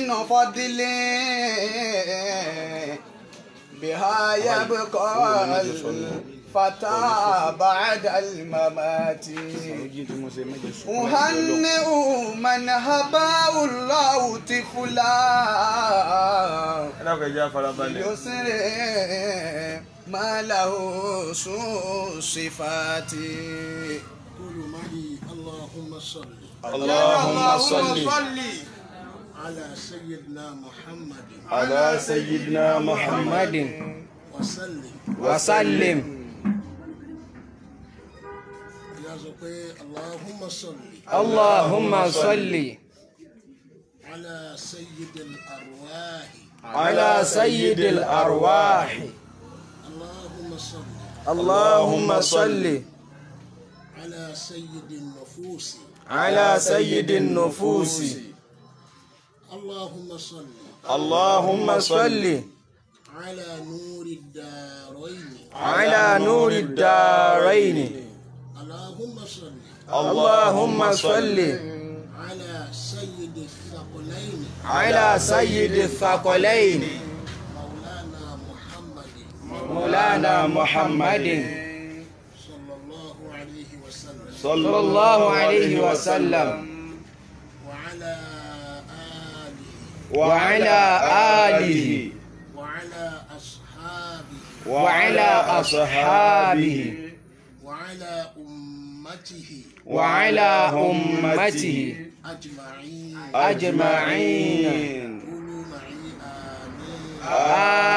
من فضل بها يبقى الفتى بعد الممات. أهنئ من هباه الله طفلا يسر ما له سوء صفات. قولوا معي اللهم صل اللهم صل على سيدنا محمد على سيدنا محمد وسلم وسلم. يا اللهم صل اللهم صل على سيد الأرواح على سيد الأرواح. اللهم صل اللهم صل على سيد النفوس على سيد النفوس. اللهم صل اللهم صل على نور الدارين على نور الدارين. اللهم صل اللهم صل على سيد الثقلين على سيد الثقلين مولانا محمد مولانا محمد صلى الله عليه وسلم صلى الله عليه وسلم وعلى آله وعلى آله وعلى أصحابه وعلى أصحابه وعلى أمته وعلى أمته أجمعين أجمعين. قولوا معي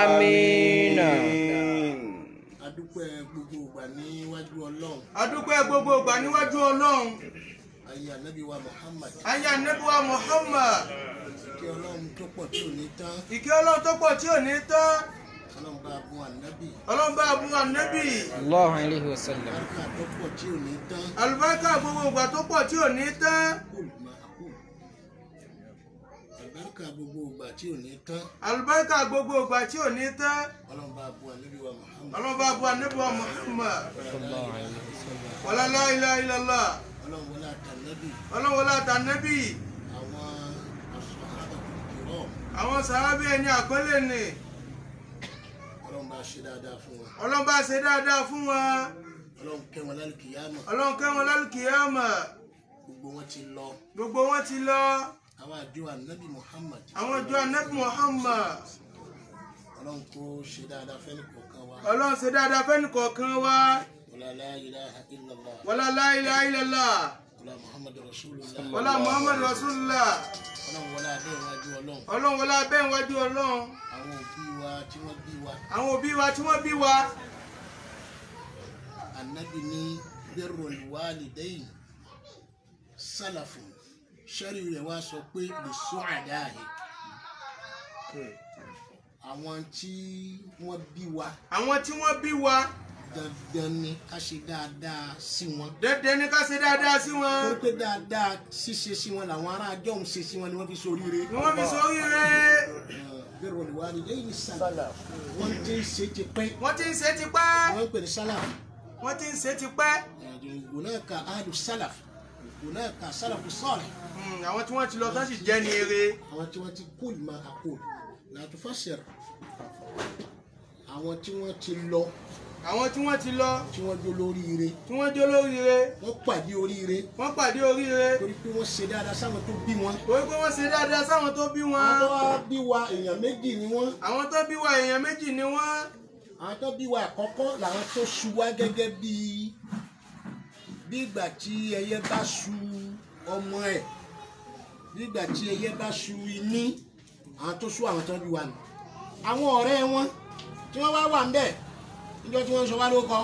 آمين آمين. Adúpẹ́ gbogbo ìgbà níwájú Ọlọ́run. Adúpẹ́ gbogbo ìgbà níwájú Ọlọ́run. Ayé Ànábì wa Muhammad. Ayé Ànábì wa Muhammad. Ìkẹ́ Ọlọ́run tó pọ̀ tí ò ní tán. Ìkẹ́ Ọlọ́run tó pọ̀ tí ò ní tán. Ọlọ́run bá bùn Ànábì. Ọlọ́run bá bùn Ànábì. Allahu alayhi wa sallam. Àlùbáríkà tó pọ̀ tí ò ní tán. Àlùbáríkà gbogbo ìgbà tó pọ̀ tí ò ní tán. Àlùbáríkà gbogbo ìgbà tí ò ní tán. Àlùbáríkà gbogbo ìgbà tí ò ní tán. Ọlọ́run bá bùn Ànábì wa Muhammad. Ọlọ́run bá bùn Ànábì wa Muhammad. Wala la ilaha illallah. Ọlọ́run wọlé àtànẹ́bì. Ọlọ́run wọlé àtànẹ́bì. Àwọn as-sahabatul kiram. Àwọn sàhábà ẹni àpọ́nlé ni. Ọlọ́run bá ṣe dáadáa fún wọn. Ọlọ́run bá ṣe dáadáa fún wọn. Ọlọ́run kẹ́ wọn lálùkìyámà. Ọlọ́run kẹ́ wọn lálùkìyámà. Gbogbo wọn ti lọ. Gbogbo wọn ti lọ. Àwọn àjọ Ànábì Muhammad. Àwọn àjọ Ànábì Muhammad. Ọlọ́run kó ṣe dáadáa fẹ́ni kọ̀ọ̀kan wa. Ọlọ́run ṣe dáadáa fẹ́ni kọ̀ọ̀kan wa. Wala la ilaha illallah. Wala la ilaha illallah. Wala Muhammad Rasulullah. Wala Muhammad Rasulullah. Ọlọ́run wọlé abẹ́ ìwájú Ọlọ́run. Ọlọ́run wọlé abẹ́ ìwájú Ọlọ́run. Àwọn òbí wa tí wọ́n bí wa. Àwọn òbí wa tí wọ́n bí wa. Ànábì ní birrul walidayn sálàfù sẹ́rí rẹ̀ wá sọ pé lè sọ àdáhì. Àwọn tí wọ́n bí wa. Àwọn tí wọ́n bí wa. Dandan ni ká ṣe dáadáa sí wọn. Dandan ni ká ṣe dáadáa sí wọn. Torí pé dáadáa ṣíṣe sí wọn làwọn ará àjọ ń ṣe sí wọn ni wọ́n fi ṣoríire. Ni wọ́n fi ṣoríire. Birrul walidayni sálàf. Wọ́n ti ń ṣe ti pẹ́. Wọ́n ti ń ṣe ti pẹ́. Wọ́n ń pè ní sálàf. Wọ́n ti ń ṣe ti pẹ́. Hunaka ahlu sálàf. Hunaka sálàfù salih. Àwọn tí wọ́n ti lọ tán sì jẹ́ ní eré. Àwọn tí wọ́n ti kul ma aqul la tufassir. Àwọn tí wọ́n ti lọ. Àwọn tí wọ́n ti lọ. Tí wọ́n jó lóríire. Tí wọ́n jó lóríire. Wọ́n pàdé oríire. Wọ́n pàdé oríire. Torí pé wọ́n ṣe dáadáa sáwọn tó bí wọn. Torí pé wọ́n ṣe dáadáa sáwọn tó bí wọn. Àwọn tó bí wa èèyàn méjì ni wọ́n. Àwọn tó bí wa èèyàn méjì ni wọ́n. Àwọn tó bí wa àkọ́kọ́ làwọn tó ṣu wá gẹ́gẹ́ bí bí ìgbà tí ẹyẹ bá ṣu ọmọ ẹ̀, bí ìgbà tí ẹyẹ bá ṣu iní, àwọn tó ṣu àwọn tó bí wa nù. Àwọn ọ̀rẹ́ wọn tí wọ́n wá wà ń bẹ̀ níjọ́ tí wọ́n ń sọ wá ló kọ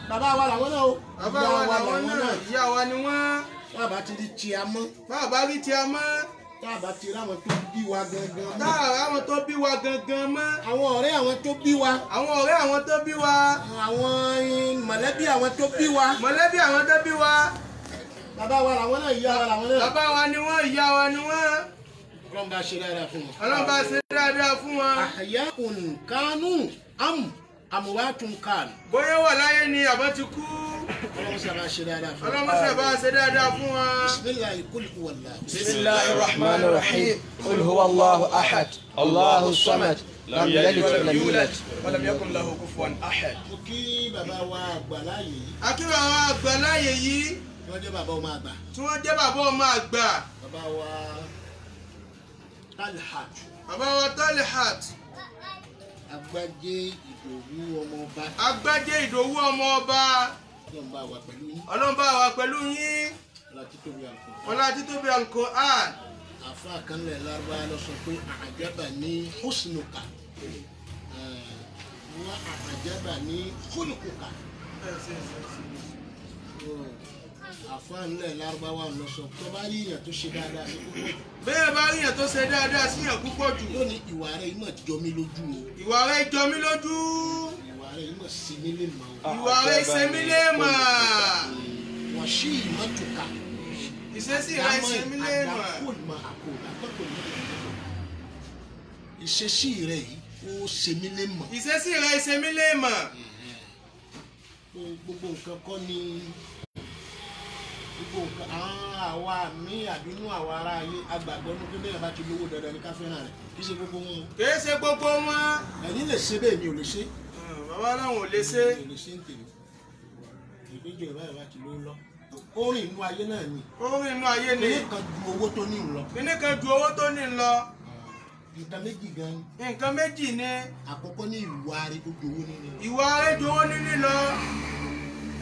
bàbá wa làwọn náà o. Bàbá wa làwọn náà, ìyá wa ni wọ́n. Bàbá ti rí tí a mọ́. Bàbá rí tí a mọ́. Bàbá ti ráwọn tó bí wa gangan mọ́. Táà tó bí wa gangan mọ́. Àwọn ọ̀rẹ́ àwọn tó bí wa. Àwọn ọ̀rẹ́ àwọn tó bí wa. Àwọn mọ̀lẹ́bí àwọn tó bí wa. Mọ̀lẹ́bí àwọn tó bí wa. Bàbá wa làwọn náà, ìyá wa làwọn náà. Bàbá wa ni wọ́n, ìyá wa ni wọ́n. Ọlọ́run bá ṣe dáadáa fún wọn. Ọlọ́run bá ṣe dáadáa fún wọn. Ahya'un kanu am amwatun kanu. Bóyá wà láyé ni àbá ti kú. Ọlọ́run Ọlọ́mọṣẹ́ bá ṣe dáadáa fún wa. Ọlọ́mọṣẹ́ bá ṣe dáadáa fún wa. Bismillahi kul huwallahu. Bismillahir Rahmanir Rahim. Qul huwa Allahu ahad. Allahu samad. Lam yalid wa lam yulad. Wa lam yakun lahu kufuwan ahad. Mo kí bàbá wa àgbà láàyè yìí. A kí bàbá wa àgbà láàyè yìí. Tí wọ́n jẹ́ bàbá ọmọ àgbà. Tí wọ́n jẹ́ bàbá ọmọ àgbà. Bàbá wa Talhat. Bàbá wa Talhat. Agbájé Ìdòwú ọmọ ọba. Agbájé Ìdòwú ọmọ ọba. Ọlọ́run bá wa pẹ̀lú yín. Ọlọ́run bá wa pẹ̀lú yín. Ọlá títóbi Al-Qur'an. Ọlá títóbi Al-Qur'an. Àfa kan lẹ̀ lárúbá lọ sọ pé àjẹbà ní husnuka. Wọ́n àjẹbà ní khuluquka. Àfa ńlẹ̀ lárúbá wà lọ sọ tó bá rí èèyàn tó ṣe dáadáa sí púpọ̀ jù. Bẹ́ẹ̀ bá rí èèyàn tó ṣe dáadáa sí èèyàn púpọ̀ jù. Yóò ní ìwà rẹ̀ ìmọ̀ jọ mí lójú o. Ìwà rẹ̀ jọ mí lójú. Ìwà rẹ̀ ìmọ̀ ṣe mí lè mọ̀ o. Ìwà rẹ̀ ṣe mí lè mọ̀. Wọ́n ṣí ìmọ̀ tùkà. Ìṣesí rẹ̀ ṣe mí lè mọ̀. Ìṣesí rẹ̀ yìí ó ṣe mí lè mọ̀. Ìṣesí rẹ̀ ṣe mí lè mọ̀. Gbogbo nǹkan kọ́ ni gbogbo nǹkan àwa mi àbínú àwa ará ayé agbàgbọ́ ní pé bẹ́ẹ̀ bá ti lówó dandan ní ká fẹ́ràn rẹ̀ kì í ṣe gbogbo wọn. Kì í ṣe gbogbo wọn. Ẹ̀yin lè ṣe bẹ́ẹ̀ mi ò lè ṣe. Bàbá làwọn ò lè ṣe. Mi ò lè ṣe ń tèmi. Ìgbẹ́jọ́ ìbáyọ̀ bá ti lówó lọ. Orin inú ayé náà ni. Orin inú ayé ni. Kíní kan ju owó tó ní lọ. Kíní kan ju owó tó ní lọ. Nǹkan méjì gan. Nǹkan méjì ni. Àkọ́kọ́ ní ìwà rẹ̀ tó ju owó níní lọ. Ìwà rẹ̀ ju owó níní lọ.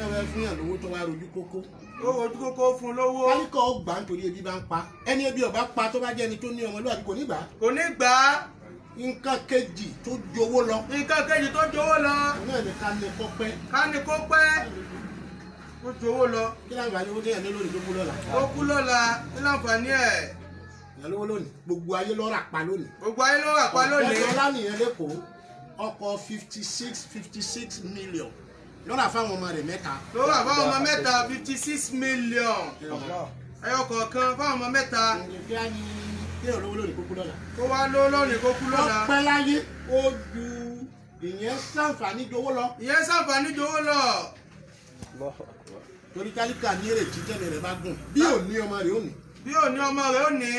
Ẹ bá fún yàn lówó tó wá rojú kókó. Ó rojú kókó fún lówó. Kálíkọ̀ ó gbà nítorí ebi bá ń pa. Ẹni ebi ó bá pa tó bá jẹ́ ẹni tó ní ọmọlúwàbí kò ní gbà. Kò ní gbà. Nǹkan kejì tó ju owó lọ. Nǹkan kejì tó ju owó lọ. Náà ni ká ní kó pẹ́. Ká ní kó pẹ́. Ó ju owó lọ. Kí láǹfààní owó téèyàn ní lónìí tó kú lọ́la. Ó kú lọ́la kí láǹfààní ẹ̀. Ìyá lówó lónìí gbogbo ayé ló rà pa lónìí. Gbogbo ayé ló rà pa lónìí. Ọ̀pẹ lánìyẹn lẹ́kọ̀ọ́ ọkọ̀ 56 million ló rà fáwọn ọmọ rẹ̀ mẹ́ta. Ló rà fáwọn ọmọ mẹ́ta 56 million. Ẹyọ kọ̀ọ̀kan fáwọn ọmọ mẹ́ta. Kí á ní kéèyàn lówó lónìí kó kú lọ́la. Kó wá lówó lónìí kó kú lọ́la. Ọpẹ́ láyé ó ju ìyẹn ṣàǹfààní jowó lọ. Ìyẹn ṣàǹfààní jowó lọ. Torí tálíkà ní èrètí tẹ́lẹ̀ rẹ̀ bá gùn bí ò ní ọmọ rẹ̀ ò ní. Bí ò ní ọmọ rẹ̀ ò ní.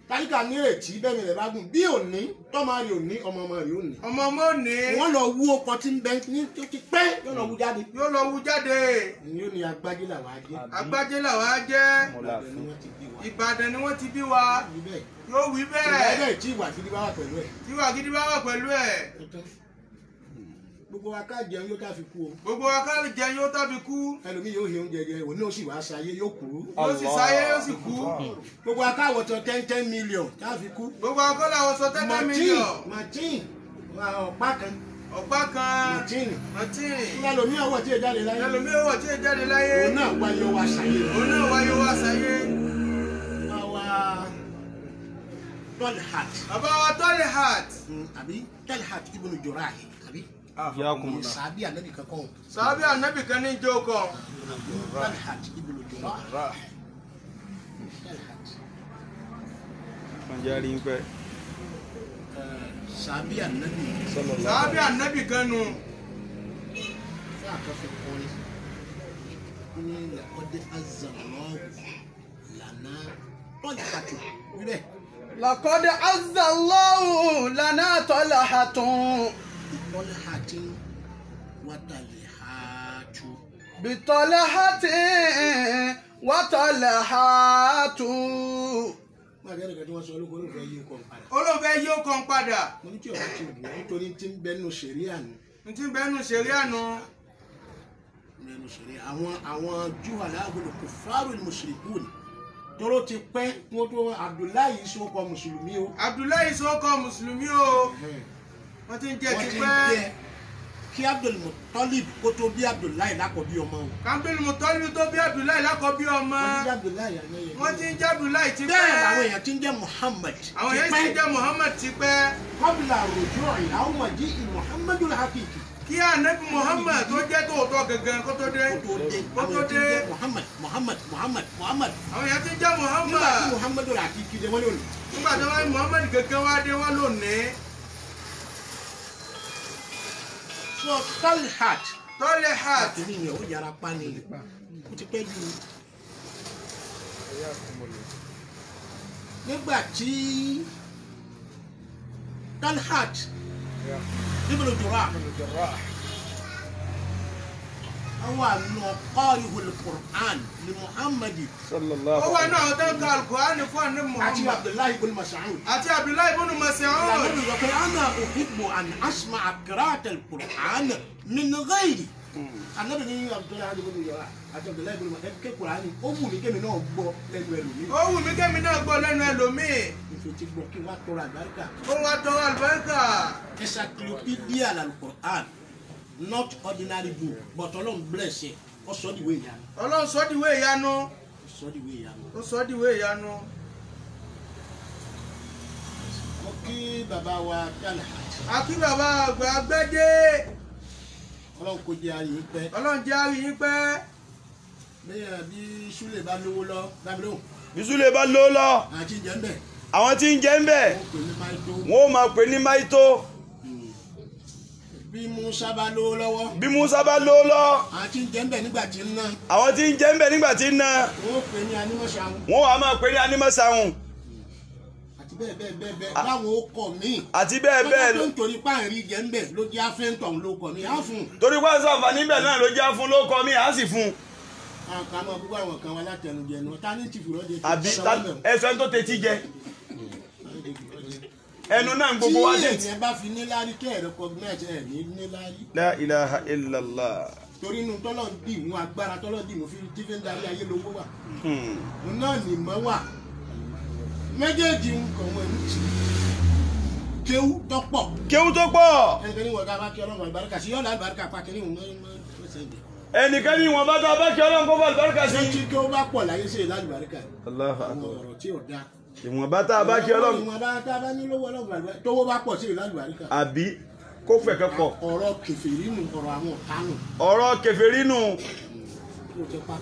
Tálíkà ní èrètí bẹ́ẹ̀ rẹ̀ bá gùn bí ò ní tọ́mọ rẹ̀ ò ní ọmọ ọmọ rẹ̀ ò ní. Ọmọ ọmọ ò ní. Wọ́n lọ wú ọkọ̀ tí ń bẹ ní tó ti pẹ́ yóò lọ wú jáde. Yóò lọ wú jáde. Yóò ní agbájé làwa jẹ́. Agbájé làwa jẹ́. Ìbàdàn ni wọ́n ti bí wa. Yóò wí bẹ́ẹ̀. Ìbàdàn tí ìwà gidi bá wà pẹ̀lú ẹ̀. Tí ìwà gidi bá wà pẹ̀lú ẹ̀. Gbogbo wa ká jẹun yóò ká fi kú o. Gbogbo wa ká jẹun yóò tá fi kú. Ẹlòmíì yóò he oúnjẹ jẹ òun náà sì wá sáyé yóò kú. Yóò sì sáyé yóò sì kú. Gbogbo wa ká wọ̀tọ̀ 10 million ká fi kú. Gbogbo wa kọ́ làwọn sọ 10 million. Martin ọ̀pá kan. Ọ̀pá kan. Martin. Martin. Ẹlòmíì ọwọ́ tí ì jáde láyé. Ẹlòmíì ọwọ́ tí ì jáde láyé. Òun náà wáyé wá sáyé. Òun náà wáyé wá sáyé. Bàbá Talhat. Bàbá wa Talhat. Àbí Talhat ibn Jurayh àbí. Sàbí ànábì kankan. Sàbí ànábì kan ní jókòó. Talhat ibn Jurayh. Talhat. Nàìjíríà ń pẹ́. Sàbí ànábì. Sàbí ànábì kan nù. Fún àkànfẹ́ kọrin, ó ní laqad azzallahu lana Talhatun. Wíbẹ̀. Laqad azzallahu lana Talhatun. Bitọ́láhàtì wàtàlẹ́hàtù. Bitọ́láhàtì wàtàlẹ́hàtù. Máa bẹ́ẹ̀ nìkan tí wọ́n sọ olóko olóòfẹ́ yí ọkọ̀ padà. Olóòfẹ́ yí ọkọ̀ padà. Mo ní tí ọ̀rọ̀ ti wù ú nítorí tí ń bẹnu ṣẹ̀ríà nù. Tí ń bẹnu ṣẹ̀ríà nù. Bẹnu ṣẹ̀ríà àwọn júwàlá àgbọ̀dọ̀ kò fárò ní mùsùlùmí ni. Tóró ti pẹ́ wọ́n tó Abdullahi sọ́kọ mùsùlùmí o. Abdullahi sọ́kọ mùsùlùmí o. Wọ́n ti ń jẹ́ ti pẹ́. Kí Abdul Muttalib kó tó bí Abdullahi lákọ̀bí ọmọ o. Abdul Muttalib tó bí Abdullahi lákọ̀bí ọmọ. Wọ́n ti ń jẹ́ Abdullahi Wọ́n ti ń jẹ́ Abdullahi ti pẹ́. Bẹ́ẹ̀ làwọn èèyàn ti ń jẹ́ Muhammad. Àwọn èèyàn ti ń jẹ́ Muhammad ti pẹ́. Kọ́bìlà rojú ìlàwọ̀ mọ̀jí Muhammadul hakiki. Kí ànábì Muhammad tó jẹ́ tòótọ́ gangan kó tó dé. Kó tó dé. Muhammad Muhammad Muhammad Muhammad. Àwọn èèyàn ti ń jẹ́ Muhammad. Nígbà tí Muhammadul hakiki dé wọ́n lónìí. Nígbà tí wọ́n Muhammad gangan wá dé wọ́n lónìí. So Talhat Talhat. Àtẹ̀mí yẹn ó yára pa ni ó ti pẹ́ jù. Nígbà tí Talhat ibn Jarrah àwọn àna qarihul Qur'an ni Muhammad Ó wà náà tó ń ka Al-Qur'an fún àní àti Muhammad. Abdullahi ibn Mas'ud. Àti Abdullahi ibn Mas'ud. Ànábì sọ pé ana uhibbu an asma'a qira'ata al-Qur'an min ghayri. Ànábì ní Abdullahi ibn Jarrah àti Abdullahi ibn Mas'ud ké Qur'an ó wù mí kémi náà gbọ́ lẹ́nu ẹlòmíì. Ó wù mí kémi náà gbọ́ lẹ́nu ẹlòmíì. Ìfètí gbọ́ kí wọ́n tọrọ àlùbáríkà. Ó wá tọrọ àlùbáríkà. Encyclopedia al-Qur'an, not ordinary book, but Ọlọ́run bless ẹ, ó sọ di ìwé ìyanu. Ọlọ́run sọ dìwé ìyanu. Ó sọ di ìwé ìyanu. Ó sọ dìwé ìyanu. Mo kí bàbá wa Talhat. Àkí bàbá àgbà Agbẹ́dé. Ọlọ́run kò jẹ́ ààyè pẹ́. Ọlọ́run jẹ́ àrí yín pẹ́. Bẹ́ẹ̀ bí Súlè bá lówó lọ, dábìlì lóhùn. Bí Súlè bá lówó lọ. Àti jẹ́ ń bẹ̀. Àwọn tí ń jẹ ń bẹ̀. Wọ́n pè ní Máìtó. Wọ́n ó máa pè ní Máìtó. Bí Musa bá lówó lọ́wọ́. Bí Musa bá lówó lọ. Àwọn tí ń jẹ ń bẹ̀ nígbà tí ń ná. Àwọn tí ń jẹ ń bẹ̀ nígbà tí ń ná. Wọ́n ó pè ní Anímọ̀sáhùn. Wọ́n wá máa pè ní Anímọ̀sáhùn. Àti bẹ́ẹ̀ bẹ́ẹ̀ bẹ́ẹ̀ bẹ́ẹ̀ láwọn ó kọ̀ míì. Àti bẹ́ẹ̀ bẹ́ẹ̀ Tọ́jú tó ń torí páàrí jẹ ń bẹ̀ ló jẹ́ àfẹ́ntọ̀ ló kọ̀ mí, á fún. Torí wá sàǹfààní bẹ̀ náà ló jẹ́ fún ló kọ mí, á sì fún. Àwọn kan máa gbogbo àwọn kan wá látẹnujẹnu, ta ní ti fìrọ́ jẹ? Àbí ẹsẹ̀ tó tetí jẹ. Ẹnu náà ń gbogbo wá dé. Tí èèyàn bá fi níláárí kẹ́ ẹ̀ recognize ẹ̀ ní níláárí. La ilaha illallah. Torí inú tọ́lọ̀ ń dì mú agbára tọ́lọ̀ dì mú fi tí fi ń darí ayé lówó wà. Òun náà ní mọ́ wà. Méjèèjì ń kọ̀ wọ́n ń tì. Kéwú tó pọ̀. Kéwú tó pọ̀. Ẹnikẹ́ni ní wọ́n bá kí Ọlọ́run àlùbáríkà sí yọ̀ọ̀lá àlùbáríkà pa kínní òun mọ́. Ẹnikẹ́ni ìwọ̀n bá tá a bá kí Ọlọ́run kó fà àlùbáríkà sí. Ṣé tí kéwú bá pọ̀ láyé sí ìlà àlùbáríkà? Allahu Àwọn akbar. ọ̀rọ̀ tí ò dáa. Ìwọ̀n bá tá a bá kí Ọlọ́run. Ìwọ̀n bá tá a bá ní lówó Ọlọ́run àlùbáríkà tówó bá pọ̀ sí ìlà àlùbáríkà. Àbí kó fẹ̀kẹ́ pọ̀. Ọ̀rọ̀ kèfèrí nù, ọ̀rọ̀ àwọn ọ̀tá nù. Ọ̀rọ̀ kèfèrí nù. Ó ti pa.